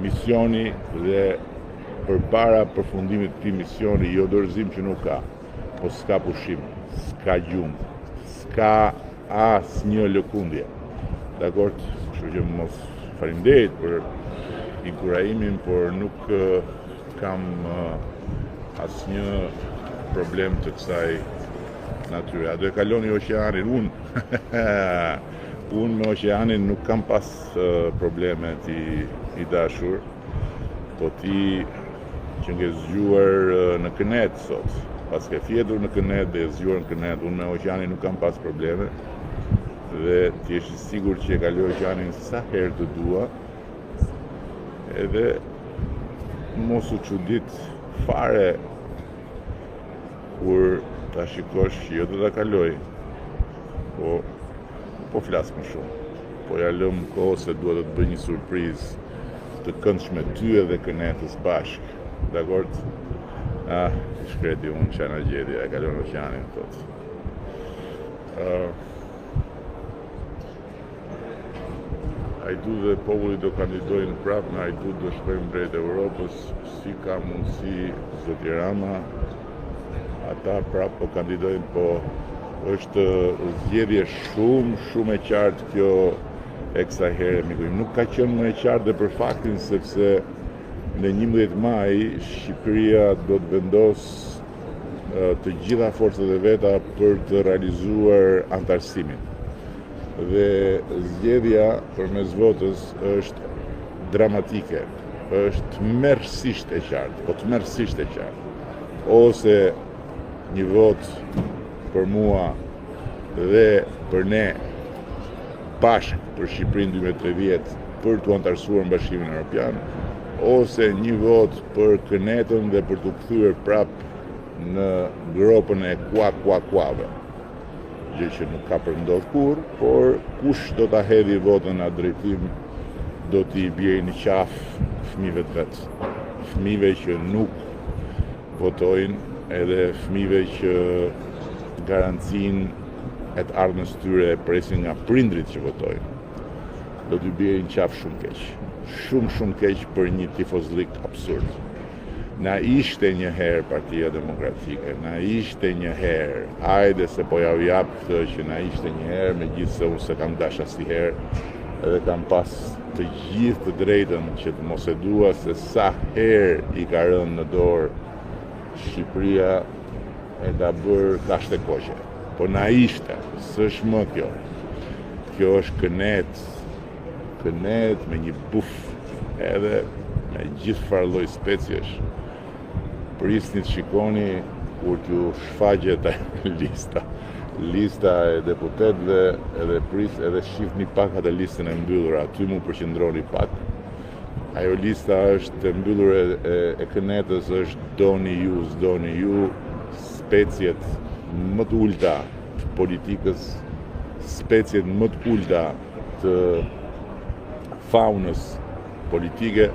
misioni dhe përpara përfundimit të këtij misioni, jo dorëzim që nuk ka, po s'ka pushim, s'ka gjumë, s'ka asnjë lëkundje. Dakord, kështu që mos faleminderit për inkurajimin, por nuk kam asnjë problem të kësaj natyre. A do e kaloni oqeanin? Unë unë me oqeanin nuk kam pas probleme ti i dashur, po ti që nge zgjuar në kënetë sot, paske fjetur në kënetë dhe je zgjuar në kënetë, unë me oqeanin nuk kam pas probleme dhe ti je i sigurt që e kaloj oqeanin sa herë të dua, edhe mos u çudit fare kur ta shikosh që jo do ta kaloj, po po flas më shumë. Po ja lëm kohë se dua të të bëj një surprizë të këndshme ty edhe kënetës bashkë. Dakord? Ah, i shkreti unë ça na gjeti, e kalon oqeanin, thotë. Uh, Hajdutët dhe populli do kandidojnë prapë me hajdut do shkojmë drejt Europës, si ka mundësi zoti Rama, ata prapë po kandidojnë, po është zgjedhje shumë, shumë e qartë kjo e kësaj here, miku im. Nuk ka qenë më e qartë dhe për faktin sepse në 11 maj Shqipëria do të vendosë të gjitha forcat e veta për të realizuar anëtarësimin. Dhe zgjedhja përmes votës është dramatike, është tmerrësisht e qartë, po tmerrësisht e qartë. Ose një votë për mua dhe për ne bashkë për Shqipërinë 2030 për t'u anëtarësuar në Bashkimin Evropian, ose një votë për kënetën dhe për t'u kthyer prapë në gropën e kua kua kuave. Gjë që nuk ka për ndodhur kurrë, por kush do ta hedhi votën në atë drejtim do t'i bjerë në qafë fëmijëve të vet. Fëmijëve që nuk votojnë edhe fëmijëve që garancinë e të ardhmes tyre e presin nga prindrit që votojnë. Do t'ju bjerë në qafë shumë keq. Shumë shumë keq për një tifozllik absurd. Na ishte një herë Partia Demokratike, na ishte një herë, hajde se po jau jap këtë që na ishte një herë, megjithëse unë s'e kam dash asnjëherë, edhe kam pas të gjithë të drejtën që të mos e dua se sa herë i ka rënë në dorë Shqipëria e ka bërë kashtë e koqe. Po na ishte, s'është më kjo. Kjo është kënetë, kënetë me një buf edhe me gjithfarë lloj speciesh. Prisni të shikoni kur t'ju shfaqet lista, lista e deputetëve edhe pris edhe shihni pak atë listën e mbyllur, aty mu përqendroni pak. Ajo lista është e mbyllur e, e, e kënetës është doni ju, s'doni ju, speciet më të ulta të politikës, speciet më të ulta të faunës politike,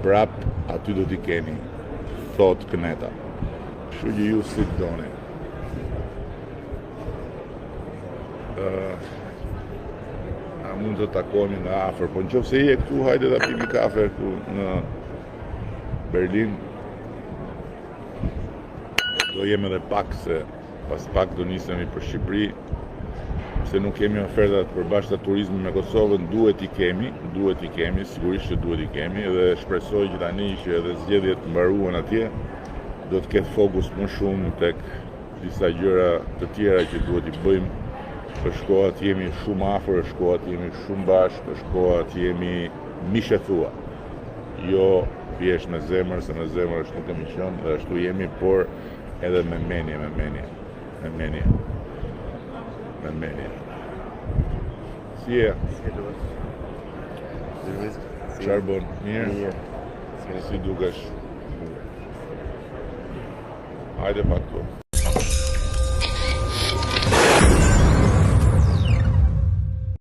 prap aty do t'i keni, thotë këneta. Kështu që ju si të doni. Uh, a mund të takohemi nga afër, po në qoftë se je këtu, hajde ta pimi kafe këtu në Berlin. Do jem edhe pak se pas pak do nisemi për Shqipëri, se nuk kemi oferta të përbashkëta turizmi me Kosovën, duhet t'i kemi, duhet t'i kemi, sigurisht që duhet t'i kemi dhe shpresoj që tani që edhe zgjedhjet mbaruan atje, do të ketë fokus më shumë tek disa gjëra të tjera që duhet t'i bëjmë. Është koha të jemi shumë afër, është koha të jemi shumë bashkë, është koha të jemi mish e thua. Jo thjesht me zemër, se me zemër është nuk kemi qenë dhe ashtu jemi, por edhe me menje, me menje, me menje, me menje. Si je? Çfarë bën? Mirë? Mirë. Si dukesh? Hajde pak këtu.